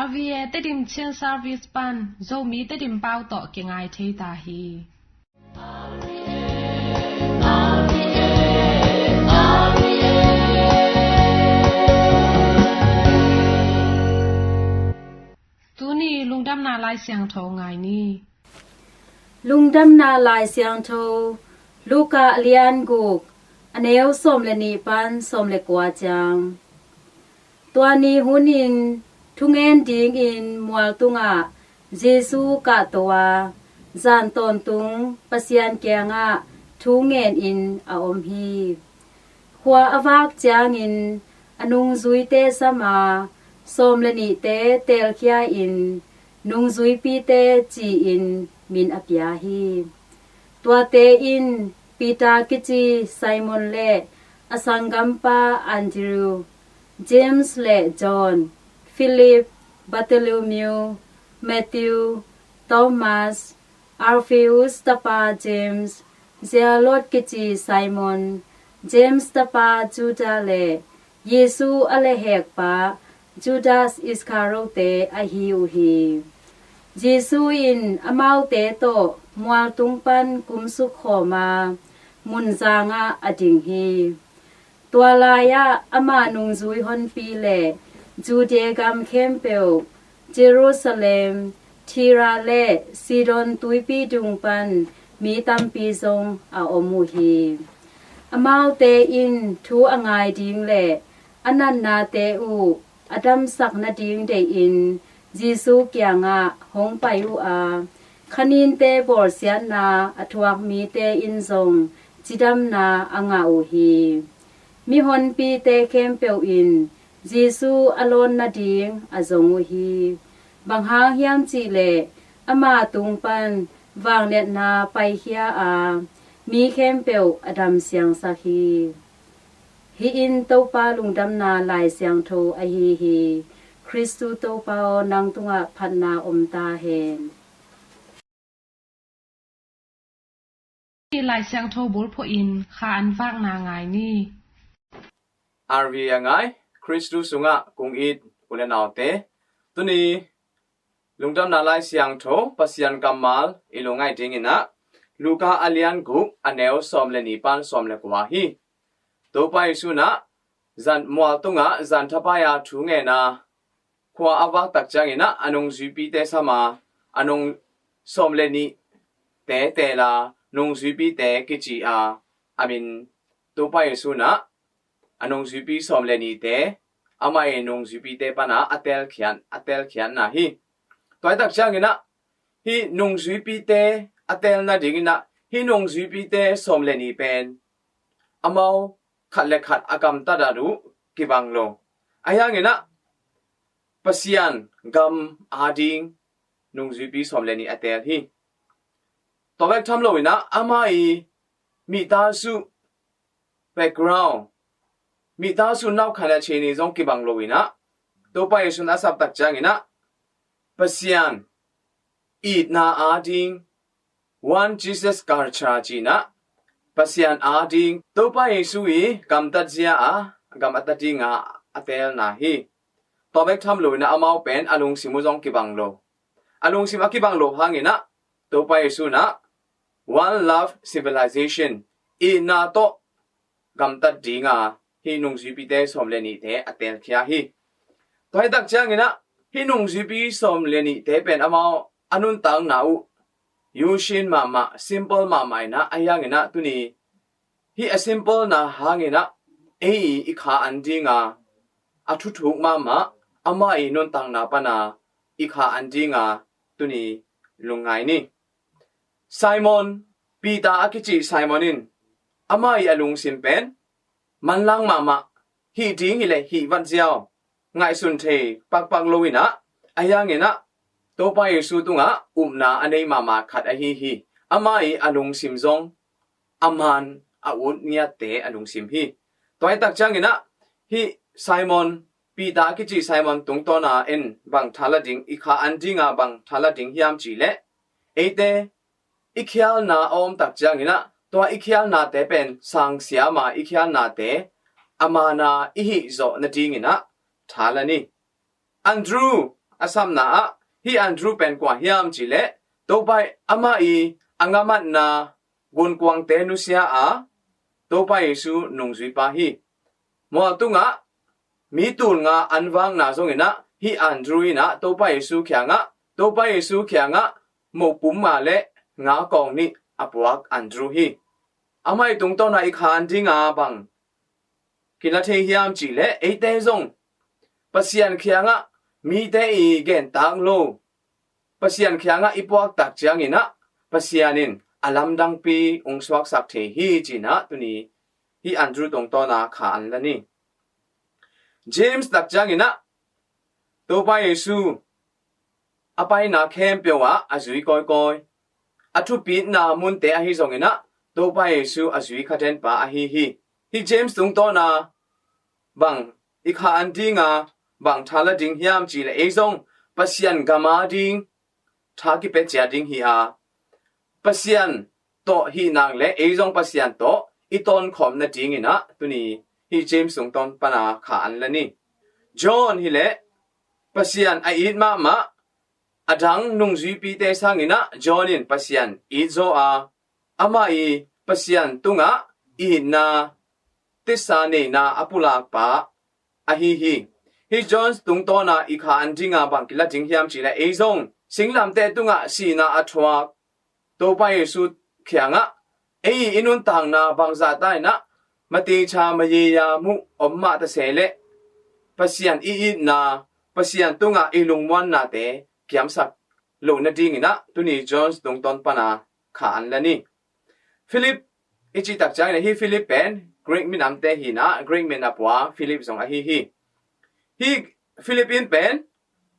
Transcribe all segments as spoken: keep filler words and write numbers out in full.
R V A Tedim Chin Service pan Zomi Tedim pau tawh kingai thei ta hi. Tuni lungdamna Lai Siangtho ngai ni. Lungdamna Lai Siangtho, Luka a lian guk, a neu sawm le nih pan sawm le kua ciang. Tua ni hunin thungen dingin mual tungah Jesu kahto a, zan tawntung Pasian kiangah thu ngenin a om hi. Khua a vak ciangin a nungzuite sam a, sawm le nihte teelkhia in nungzuipite ci-in min a pia hi. Tuate in Peter kici Simon le a sanggampa Andrew, James le John, Philip, Bartholomew, Matthew, Thomas, Alphaeus tapa James, Zealot kici Simon, James tapa Judah le Jesu a lehhekpa Judas Iskariote ahi uh hi. Jesu in amaute tawh mualtung pan kumsuk khawm a, munzangah a ding hi. Tua lai-ah ama nungzui honpi le Judea gam khempeuh, Jerusalem, Tira le Sidon tuipi dung pan mi tampi zong a om uh hi. Amaute in thu a ngai ding le a natnate uh a damsak nading deihin Jesu kiangah hong pai uh a, khaninte bawlsiatna a thuak mite in zong cidamna a ngah uh hi. Mihonpite khempeuh in Jesu a lawn nading a zong uh hi. Bang hang hiam cihleh ama tung pan vangliatna paikhia a, mi khempeuh a dam siangsak hi. Hih in Topa lungdamna Lai Siangtho ahi hi. Khristu Topa aw, nang tungah phatna om ta hen. Lai Siangtho bulphuh in kha an vakna ngai ni. R V A ngai, Khristu sungah kong it u le naute, tuni lungdamna Lai Siangtho Pasian kammal i lungngaih dingin ah Luka a lian guk, a neu sawm le nih pan sawm le kua hi. Topa Jesu in ah zan mual tungah zan thapai a thu ngen a, khua a vak tak ciangin ah a nungzuipite sam a, a nung sawm le nihte teel a, nungzuipite kici a, a min Topa Jesu in ah a nungzuipi sawm le nihte, amah i nungzuipite pan a a teelkhiat, a teelkhiatna hi. Tua hi tak ciangin ah hih nungzuipite a teel nadingin ah hih nungzuipite sawm le nih pen amau khat le khat a gamtat a uh kibang lo. Ahi hangin ah Pasian gam ading nungzuipi sawm le nih a teel hi. Tua bek tham loin ah amah i mihtasu background, mihtasu naukhan a chini zong kibang loin ah Topa Jesu in a sap tak ciangin ah Pasian itna ading, One Jesus culture ci-in ah Pasian ading, Topa Jesu i gamtat zia a gam a ta ding a a teelna hi. Tua bek tham loin ah amau pen a lungsim uh zong kibang lo. A lungsim a kibang lo hangin ah Topa Jesu in ah One Love Civilization, itna tawh gamtat ding a hih nungzuipite sawm le nihte a teelkhia hi. Tua hi tak ciangin ah hih nungzuipi sawm le nihte pen amau a nuntakna uh yusin mahmah, simple mahmah in ah, ahi hangin ah tuni hih a simple na hangin ah ei i kha an ding a, a thuthuk mahmah, amah i nuntakna pan a i kha an ding a tuni lungngai ni. Simon, Peter a kici Simon in amah i a lungsim pen manlang mahmah, hih ding hileh hih vat ziau, ngaihsun thei pakpak loin ah, ahi hangin ah Topa Jesu tungah upna a nei mahmah khat ahi hi. Amah i a lungsim zong a man a ut ngiatte a lungsim hi. Tua hi tak ciangin ah hih Simon, Peter a kici Simon tungtawn a en bang thala ding, i kha an ding a bang thala ding hiam cihleh, eite i khialna a om tak ciangin ah tua i khialnate pen sang siam a i khialnate a man a i hih zawh nadingin ah thala ni. Andrew, a samna ah hih Andrew pen kua hiam cih leh Topa amah i a ngamatna gunkuangte nusia a Topa Jesu nungzuipa hi. Mual tungah mi tul nga an vakna zongin ah hih Andrew in ah Topa Jesu kiangah Topa Jesu kiangah mopum nga le nga kawng nih a puak Andrew hi. Amah i tungtawn ah i kha an dinga bang kila thei hiam cih leh eite zong Pasian kiangah mite i gentak lo Pasian kiangah i puak tak ciangin ah Pasian in a lamdangpi ung suaksak thei hi ci-in ah tuni hih Andrew tungtawn a kha an la ni. James tak ciangin ah Topa Jesu a paina khempeuh ah a zui kawikawi, a thupitna munte ahi zongin ah Topa Jesu a zui kha denpa ahi hi. Hih James tungtawn a bang i kha an dinga bang tha la ding hiam cih leh ei zong Pasian gam a ding tha kipia cia ding hi a, Pasian tawh hih nak le ei zong Pasian tawh i tawnkhawm nadingin ah tuni hih James tungtawn pan a kha an la ni. John hi leh Pasian a it mahmah, a dang nungzuipite sangin ah John in Pasian it zaw a, amah i Pasian tungah itna tisa neina a pulakpa ahi hi. Hih John tungtawn a i kha an dinga bang kila ding hiam cih leh ei zong singlamteh tungah sihna a thuak Topa Jesu kiangah ei i nuntakna bangzah ta in ah mateicha mayeya muh om mah ta se leh Pasian i itna, Pasian tungah i lungmuannate kiamsak loh nadingin ah tuni John tungtawn pan a kha an la ni. Philip i cih tak ciangin ah hih Philip pen Greek minamte hi in ah Greek min a pua Philip zong ahi hi. Hih Philip in pen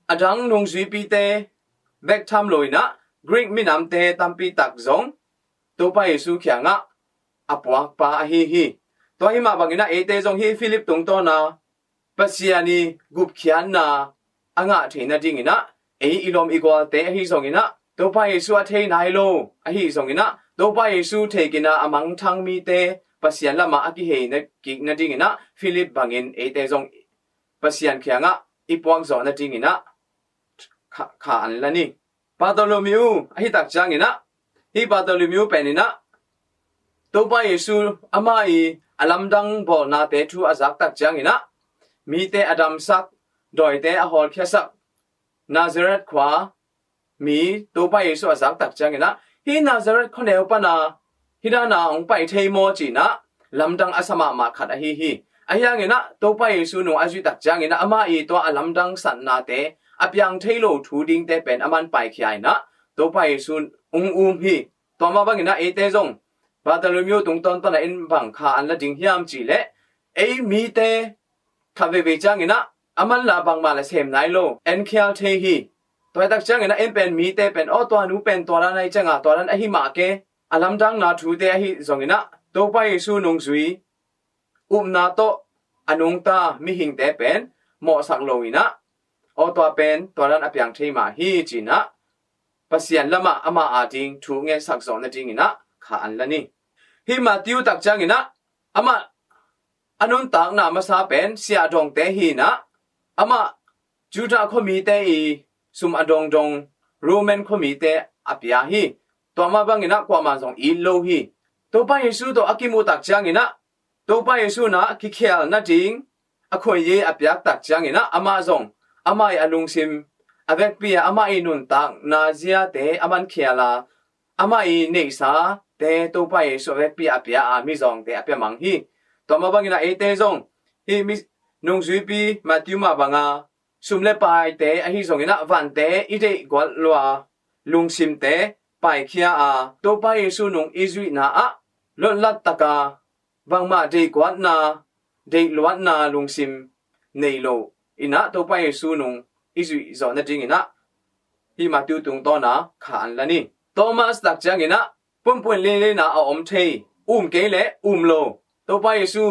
a dang nungzuipite bek tham lo in ah Greek minamte tampi tak zong Topa Jesu kiangah a puakpa ahi hi. Tua hi mah bangin ah eite zong hih Philip tungtawn a Pasian i gupkhiatna a ngah thei nadingin ah ei i lawm i gualte ahi zongin ah Topa Jesu a thei nai lo ahi zongin ah Topa Jesu thei khin a a mangthang mite Pasian lamah a kihei na kik nadingin ah Philip bangin eite zong Pasian kiangah i puak zawh nadingin ah kha, kha an la ni. Bartholomew ahi tak ciangin ah hih Bartholomew pen in ah Topa Jesu amah i a lamdang bawlnate thu a zak tak ciangin ah mite a damsak, dawite a hawlkhiasak Nazareth khua mi Topa Jesu a zak tak ciangin ah hih Nazareth khuaneu pan a hih dan a hong pai thei maw ci-in ah lamdang a sa mahmah khat ahi hi. Ahi hangin ah Topa Jesu nung a zuih tak ciangin ah amah i tua a lamdang satnate a piang thei lo thu dingte pen a man paikhia in ah Topa Jesu hong um hi. Tua mah bangin ah eite zong Bartholomew tungtawn pan a in bang kha an la ding hiam cih leh ei mite khat veivei ciangin ah a man la bangmah la sem nai lo, en khial thei hi. Tua hi tak ciangin ah en pen mite pen aw tua nu pen tua dan ahi cianga tua dan ahi mah ke, a lamdangna thute ahi zongin ah Topa Jesu nungzui upna tawh a nungta mihingte pen mawhsak lo in ah aw tua pen tua dan a piang thei mah hi ci-in ah Pasian lamah amah a ding thu ngetsak zawh nadingin ah kha an la ni. Hih Matthew tak ciangin ah amah a nuntakna masa pen siahdongte hi in ah amah Judah khuamite i sum a dongdong Roman khuamite a pia hi. Tua mah bangin ah kuamah zong it lo hi. Topa Jesu tawh a kimuh tak ciangin ah Topa Jesu in ah kikhial nading a khuaiyi a piak tak ciangin ah amah zong amah i a lungsim a vekpi a amah i nuntakna ziate a mankhial a amah i neihsate Topa Jesu a vekpi a pia a mizawngte a pia mang hi. Tua mah bangin ah eite zong hih mi nungzuipi Matthew mah banga sum le paite ahi zongin ah vante i deihgual lua lungsimte paikhia a Topa Jesu nung i zuihna ah lotlat taka bangmah deihguatna deihluatna lungsim nei lo in ah Topa Jesu nung i zuih zawh nadingin ah hih Matthew tungtawn a kha an la ni. Thomas tak ciangin ah pumpun leilei na a om thei, um kei leh um lo, Topa Jesu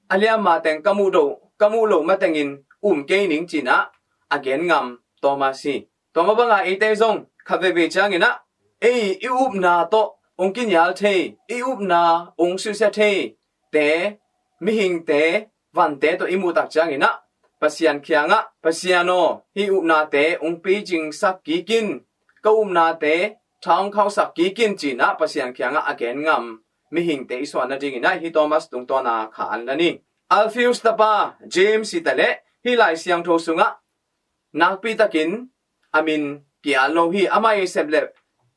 a liamma teng ka muh loh, ka muh loh matengin um kei ning ci-in ah a gen ngam Thomas hi. Tua mah banga eite zong khat veivei ciangin ah ei i upna tawh ung kinial thei, i upna ung susia thei te, mihingte, vante tawh i muh tak ciangin ah Pasian kiangah, Pasian aw, hih upnate hong picingsak kik in, ka upnate tha hong khauhsak kik in, ci-in ah Pasian kiangah a gen ngam mihingte i suah nadingin ah hih Thomas tungtawn a kha an la ni. Alphaeus tapa James hi taleh hih Lai Siangtho sungah nakpi takin a min ki-at lo hi. Amah i sep le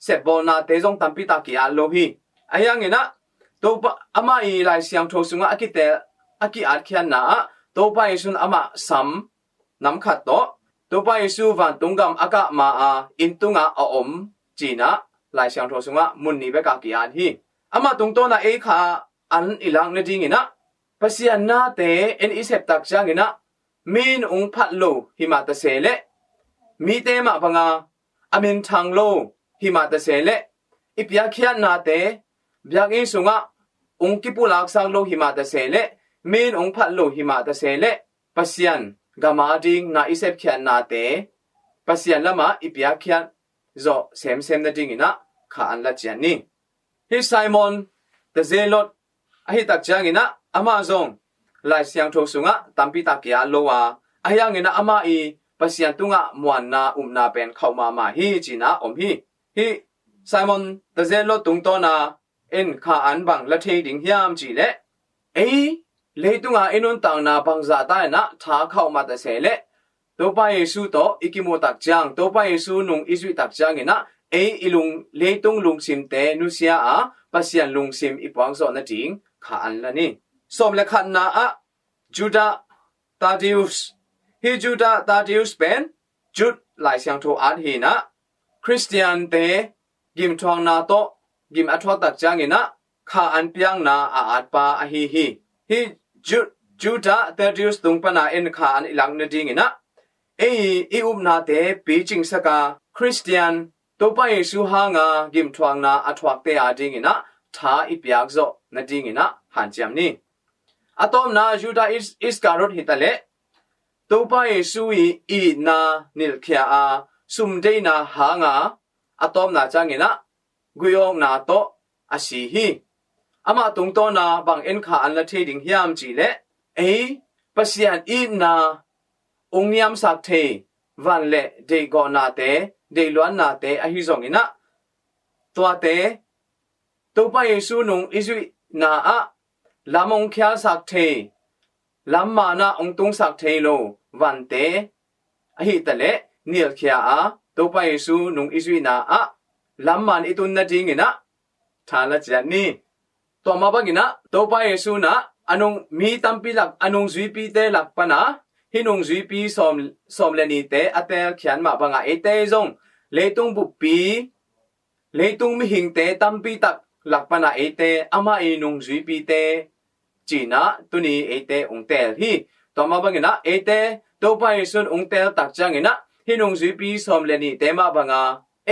sepbawlnate zong tampi tak ki-at lo hi. Ahi hangin ah Topa, amah i Lai Siangtho sungah a kitel, a ki-atkhiatna ah Topa Jesuh in amah sam nam khat tawh, Topa Jesuh vantung gam a kah ma-a inn tungah a om, ci-in ah Lai Siangtho sungah mun nih bek a ki-at hi. Amah tungtawn ah ei kha an i lak nadingin ah Pasian nate en i sep tak ciangin ah mi in hong phat lo hi mah ta se leh, mite mah banga a minthang lo hi mah ta se leh, i piakkhiatnate biakinn sungah hong kipulaksak lo hi mah ta se leh, mi in hong phat lo hi mah ta se leh, Pasian gam ading na i sepkhiatnate Pasian lamah i piakkhiat zawh semsem nadingin ah kha an la ciat ni. Hih Simon Zealot ahi tak ciangin ah amah zong Lai Siangtho sungah tampi tak ki-at lo a, ahi hangin ah amah i Pasian tungah muanna upna pen khauh mahmah hi, ci-in ah om hi. Hih Simon Zealot tungtawn a en kha an bang la thei ding hiam cih leh, ei leitunga i nuntakna bangzah ta in ah tha khauh mah ta se leh, Topa Jesuh tawh i kimuh tak ciang, Topa Jesuh nung i zuih tak ciangin ah ei i lung, leitung lungsimte nusia a, Pasian lungsim i puak zawh nading kha an la ni. Sawm le khatna ah Judah Thaddeus. Hih Judah Thaddeus pen Jude Lai Siangtho at hi-in ah Khristiante gimthuakna tawh gim a thuak tak ciangin ah kha an piakna a atpa ahi hi. Hih Ju-, Judah Thaddeus tung pana en kha an i lak nadingin ah ei i upnate picingsak a, Khristian Topa Jesuh hanga gimthuakna a thuakte adingin ah tha i piak zawh nadingin ah hanciam ni. A tawpna Judah Is-, Iskariot hi taleh, Topa Jesuh i itna nilhkhia a, sumdeihna hanga a tawpna ciangin ah guihawkna tawh a si hi. Amah tungtawn a bang en kha an la thei ding hiam cih leh, ei Pasian itna hong niamsak thei van le deihgawhnate, deihluatnate ahi zongin ah, tuate Topa Jesuh nung i zuihna ah lam hong khialsak thei, lam man ah hong tungsak thei lo vante ahi taleh nilhkhia a, Topa Jesuh nung i zuihna ah lam man i tun nadingin ah tha la ciat ni. Tua mah bangin ah Topa Jesuh in ah a nung, mi tampi lak, a nungzuipite lak pana hih nungzuipi sawm, sawm le nite a teelkhiat mah banga eite zong leitung buppi, leitung mihingte tampi tak lak pana eite amah i nungzuipite ci-in ah tuni eite hong teel hi. Tua mah bangin ah eite Topa Jesuh in hong teel tak ciangin ah hih nungzuipi sawm le nite mah banga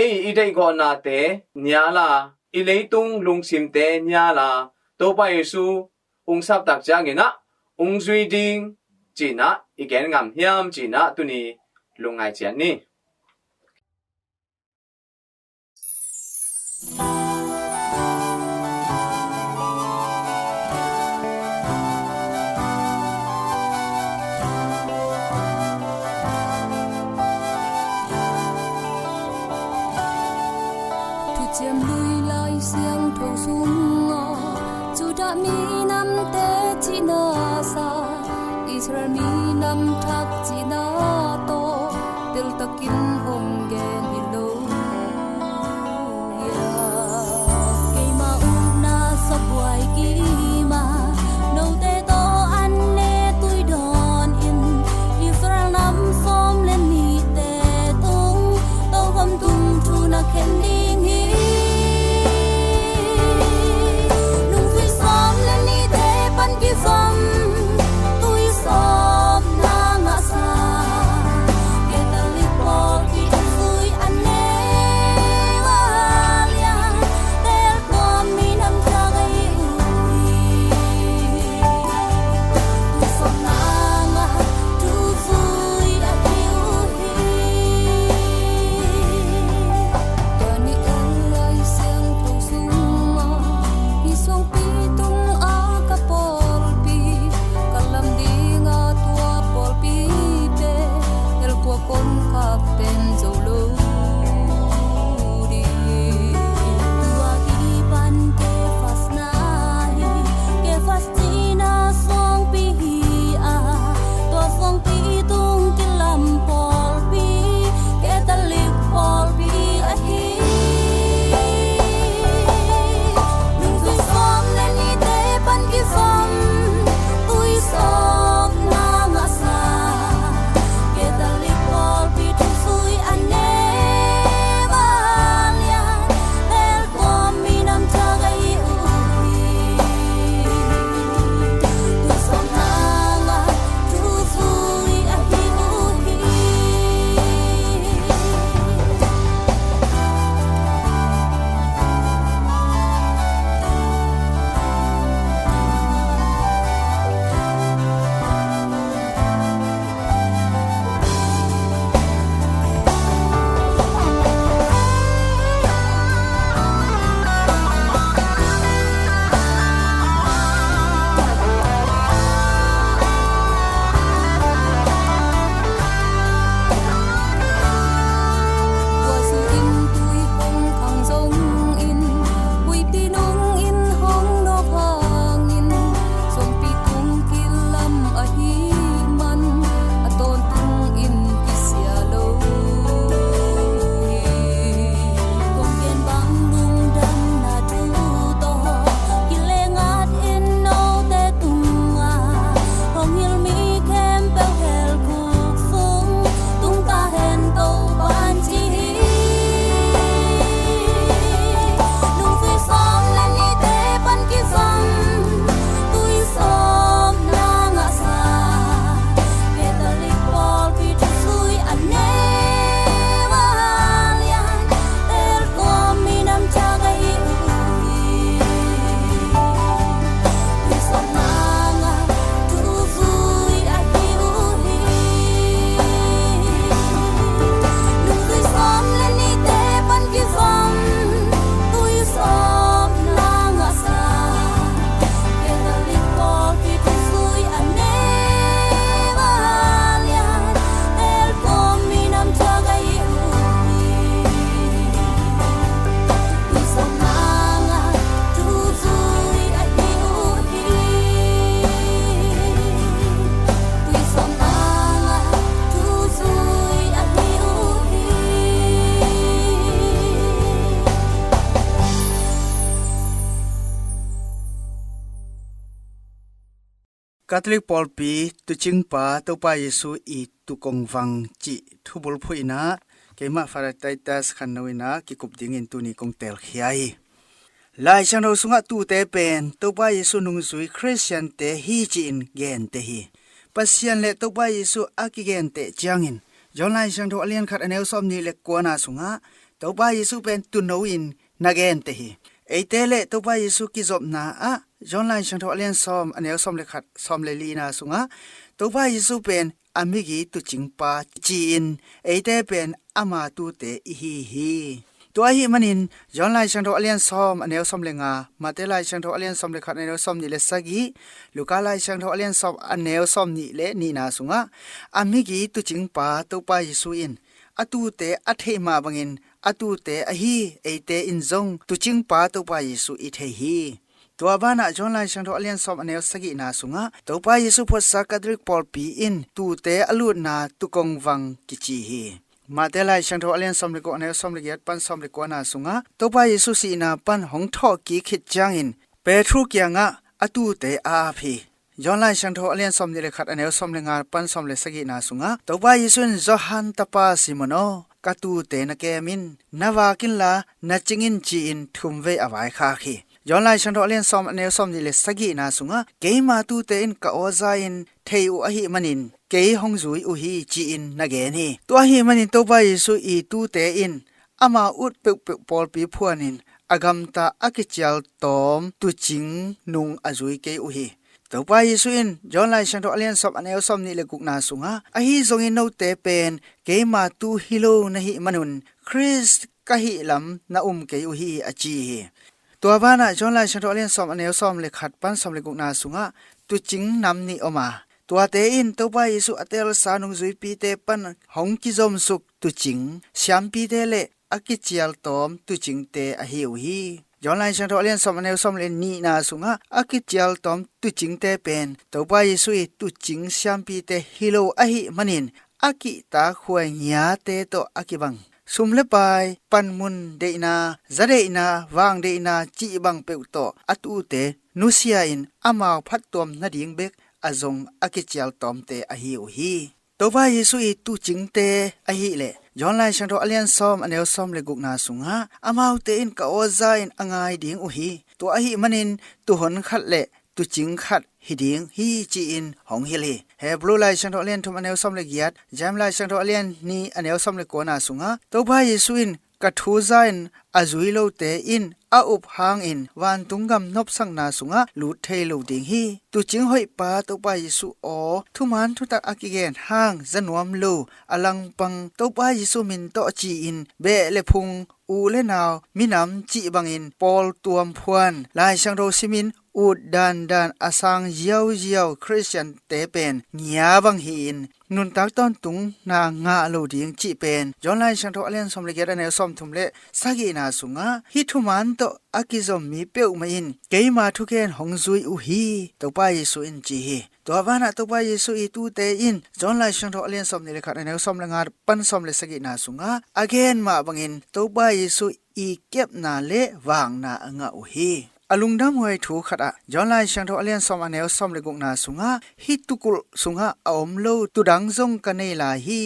ei i deihgawhnate nial a, i leitung lungsimte nial a, Topa Jesuh hong sap tak ciangin ah hong zui ding ci-in ah i gen ngam hiam ci-in ah tuni lungngai ciat ni. Thuciam Lui Lai Siangtho sungah Judah minamte cihna sa, Israel minam thak cihna tawh teltakin hong gen hi lo hia? Keima upna sabuai kima, note tawh an ne tui dawn in, Israel nam sawm le nihte tung, tokhom tung thu na khen ding hi. Nungzui sawm le nihte pan kizom, tui sawm na ngahsa, Catholic pawl kizui an ne a liang, tel kuam minam thak ahi uh hi. Catholic pawlpi tuucingpa Topa Jesu i tuukongvang cih thubulphuh in ah keimah Father Titus Khanno in ah kikup dingin tuni kong teelkhia hi. Lai Siangtho sungah tuute pen Topa Jesu nungzui Khristiante hi ci-in genteh hi. Pasian le Topa Jesu a kigenteh ciangin John Lai Siangtho a lian khat a neu sawm nih le kuana sungah Topa Jesu pen tuuno in na genteh hi. Eite le Topa Jesu kizopna ah John Lai Siangtho a lian sawm a neu sawm le khat, sawm le lina sungah Topa Jesu pen a migi tuucingpa ci-in eite pen ama tuute i hi hi. Tua ahih manin John Lai Siangtho a lian sawm a neu sawm le nga, Mate Lai Siangtho a lian sawm le khat a neu sawm nih le sagih, Luka Lai Siangtho a lian sawm a neu sawm nih le nihna sungah a migi tuucingpa Topa Jesu in a tuute a theih mah bangin a tuute ahi eite in zong tuucingpa Topa Jesu i thei hi. Tua banah John Lai Siangtho a lian sawm a neu sagihna sungah Topa Jesu phuatsa Catholic pawlpi in tuute a lutna tuukongvang kici hi. Mate Lai Siangtho a lian sawm le guk a neu sawm le giat pan sawm le kuana sungah Topa Jesu sihna pan hong thawhkik khit ciangin Petru kiangah a tuute a ap hi. John Lai Siangtho a lian sawm nih le khat a neu sawm le nga pan sawm le sagihna sungah Topa Jesu in Johan tapa Simon aw, ka tuute na kem in, na vak inla na cing in ci-in thumvei a vaikhak hi. John Lai Siangtho a lian sawm a neu sawm nih le sagihna sungah keima tuute in ka awza in thei uh ahih manin kei hong zui uh hi ci-in na gen hi. Tua ahih manin Topa Jesu i tuute in ama ut peuhpeuh pawlpi phuanin a gamta a kicial tawm tuucing nung a zui kei uh hi. Topa Jesu in John Lai Siangtho a lian sawm a neu sawm nih le gukna sungah ahi zongin note pen keima tu hi lo na hih manun Khrist ka hih lam na um kei uh hi a ci hi. Tua banah John Lai Siangtho a lian sawm a neu sawm le khat pan sawm le gukna sungah tuucing nam nih om a, tuate in Topa Jesu a teelsa nungzuipite pan hong kizomsuk tuucing siampite le a kicial tawm tuucingte ahi uh hi. John Lai Siangtho a lian sawm a neu sawm le nihna sungah a kicial tawm tuucingte pen Topa Jesu i tuucing siampite hi lo ahih manin a kihtak huai ngiate tawh a kibang sum le pai, panmun deihna, za deihna, vang deihna cih bang peuh tawh a tuute nusia in amau phattuam nading bek a zong a kicial tawmte ahi uh hi. Topa Jesu i tuucingte ahih leh John Lai Siangtho a lian sawm a neu sawm le gukna sungah amaute in ka awza in a ngai ding uh hi. Tua ahih manin tuuhon khat le tuucing khat hi ding hi ci-in hong hilh hi. Hebru Lai Siangtho a lian thum a neu sawm le giat, James Lai Siangtho a lian nih a neu sawm le kuana sungah Topa Jesu in ka thu za in a zui lote in a up hangin vantung gam nopsakna sungah lut thei lo ding hi. Tuucing hoihpa Topa Jesu aw, thuman thutak a kigen hang za nuam lo a langpang Topa Jesu min tawh ci-in beh le phung, u le nau, minam cih bangin pawl tuam phuan, Lai Siangtho simin ut dandan a sang ziauziau Khristiante pen ngia bang hi-in nuntak tawntung na ngah lo ding cih pen John Lai Siangtho a lian sawm le giat a neu sawm thum le sagihna sungah hih thuman tawh a kizom mi peuhmah in keima thugen hong zui uh hi, Topa Jesu in ci hi. Tua banah Topa Jesu i tuute in John Lai Siangtho a lian sawm nih le khat a neu sawm le nga pan sawm le sagihna sungah a gen mah bangin Topa Jesu i kepna le vakna a ngah uh hi. A lungdamhuai thu khatah John Lai Siangtho a lian sawm a neu sawm le gukna sungah hih tuukulh sungah a om lo tuudang zong ka nei lai hi.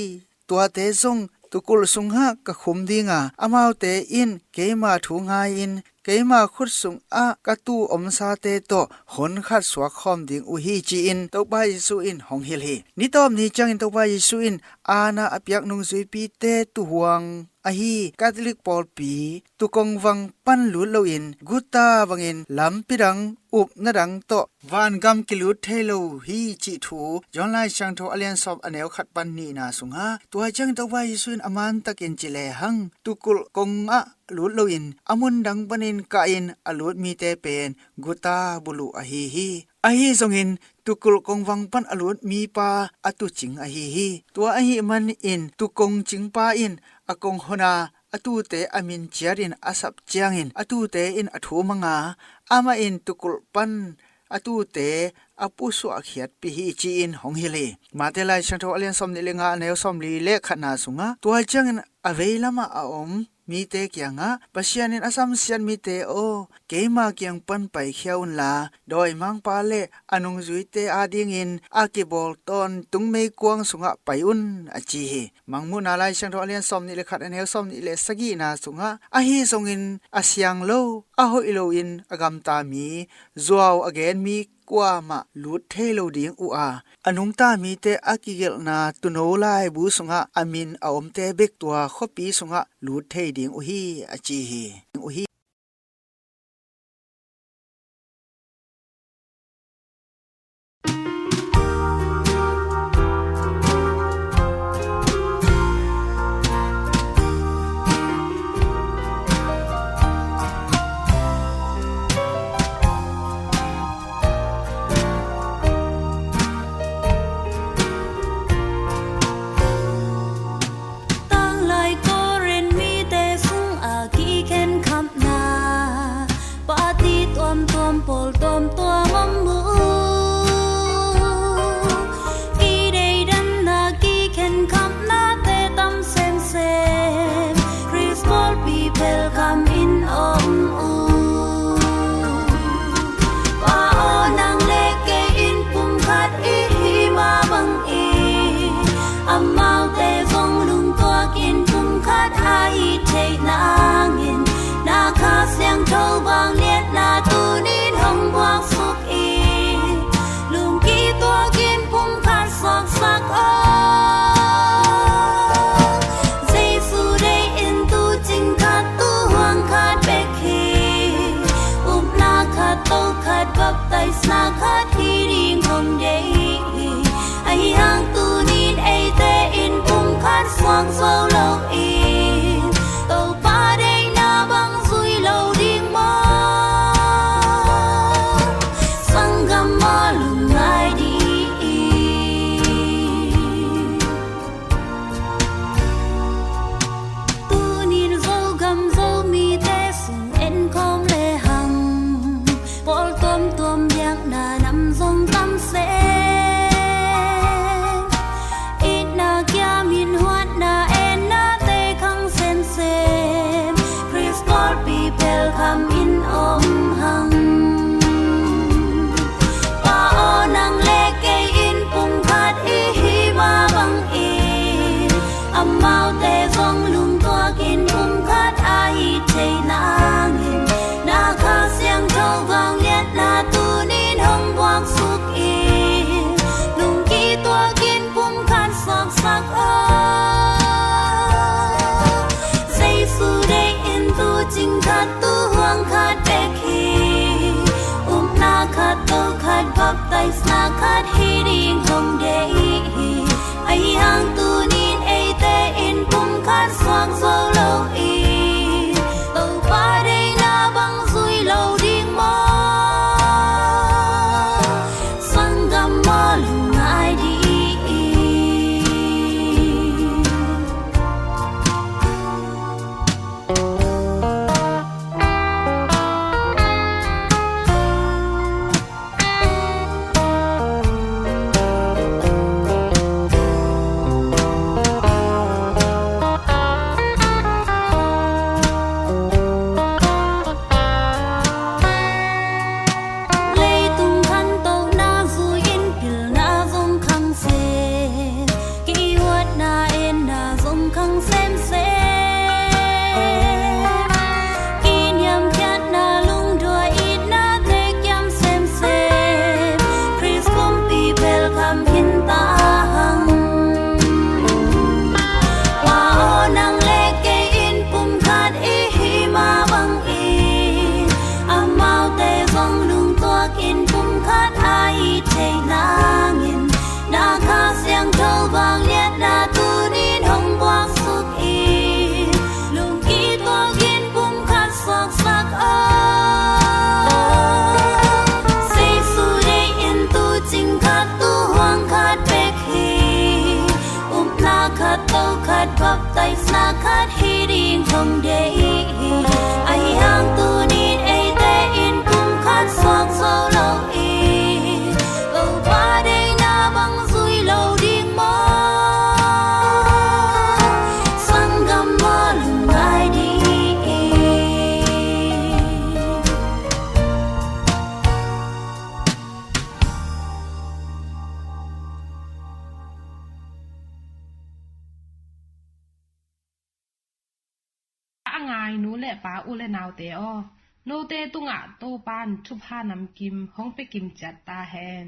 Tuate zong tuukulh sungah ka khum dinga amaute in keima thu ngai-in keima khut sungah ka tuu omsate tawh hon khat suak khawm ding uh hi ci-in Topa Jesu in hong hilh hi. Nitawp ni ciangin Topa Jesu in aana a piak nungzuipite tuuhuang ahi Catholic pawlpi tuukongvang pan lut loin guta bangin lampi dang upna dang tawh vangam kilut thei lo hi cih thu John Lai Siangtho a lian sawm a neu khat pan nihna sungah tua ciangin Topa Jesu in a mantakin ci lehang tuukulh kongah lut loin a mundang panin kahin a lut mite pen guta buluh ahi hi. Ahi zongin tuukulh kongvang pan a lut mipa a tuucing ahi hi. Tua ahih manin tuukong cingpa in a kong hona a tuute a min ciatin a sap ciangin a tuute in a thu manga amah in tuukulh pan a tuute a pusuah khiatpih hi, ci-in hong hilh hi. Mate Lai Siangtho a lian sawmnih le nga, a neu sawmli le khatna sungah, tua ciangin a veilamah a om mite kiangah, Pasian in a samsiat mite aw, keima kiang pan paikhia unla, dawimangpa le a nungzuite adingin a kibawl tawntung meikuang sungah pai un, a ci hi. Mangmuhna Lai Siangtho a lian sawmnih le khat, a neu sawmnih le sagihna sungah, ahi zongin a siang lo, a hoih loin a gamta mi, zuau a gen mi kuamah lut thei lo ding uh a, a nungta mite a kigelhna tuuno laibu sungah a min a omte bek tua khuapi sungah lut thei ding uh hi, a ci hi. Uh hi. Tanglai Korin mite sungah kikhenkhamna, party tuamtuam, pawl tuamtuam om uh. I deidanna kikhenkhamnate tam semsem, Khrist pawlpi pelkham in om uh. Pa aw, nang le kei in pumkhat i hi mah bangin, amaute zong lungtuakin pumkhat a hih theih nangin, na Kha Siangtho vangliatna tuni-in hong buaksuk in, lungkituakin pumkhat suaksak aw. Jesu deih in tu cing khat, tu huang khat bek hi. Upna khat, to khat, baptisena khat hi ding hong deih hi. Ahi hang tuni-in eite in pumkhat suak zo lo in, Topa deihna bang zui lo ding maw? Sanggam maw, lungngai dih in. Tuni-in Zogam Zomite sung en khawm lehang, pawl tuamtuam biakna nam zong tam sem. Itna kiamin huatna ennate khang semsem, Khrist pawlpi pelkham in om hang. Pa aw, nang le kei in pumkhat i hi mah bangin, amaute zong lungtuakin pumkhat a hih theih nangin, na Kha Siangtho vangliatna tuni-in hong buaksuk in, lungkituakin pumkhat suaksak aw. Jesu deih in tu cing khat, tu huang khat bek hi. Upna khat, to khat, baptisena khat hi ding hong deih hi. Ahi hang tuni-in eite in pumkhat suak zo lo in, Topa deihna bang zui lo ding maw? Sanggam maw, lungngai dih in. Leitung khantohna zui-in pilna zong khang sem, kihuatna enna zong khang semsem. Kiniamkhiatna lungduai itnate kiam semsem, Khrist kumpi pelkham khin ta hang. Pa aw, nang le kei in pumkhat i hi mah bangin, amaute zong lungtuakin pumkhat a hih theih nangin, na Kha Siangtho vangliatna tuni-in hong buaksuk in, lungkituakin pumkhat suaksak aw. Jesu deih in tu cing khat, tu huang khat bek hi. Upna khat, to khat, baptisena khat hi ding hong deih hi. Ahi hang tuni-in eite in pumkhat suak zo lo in, Ngai nu leh pa, u leh naute aw, note tungah Topa'n thupha namkim hong pia kim ciat ta hen.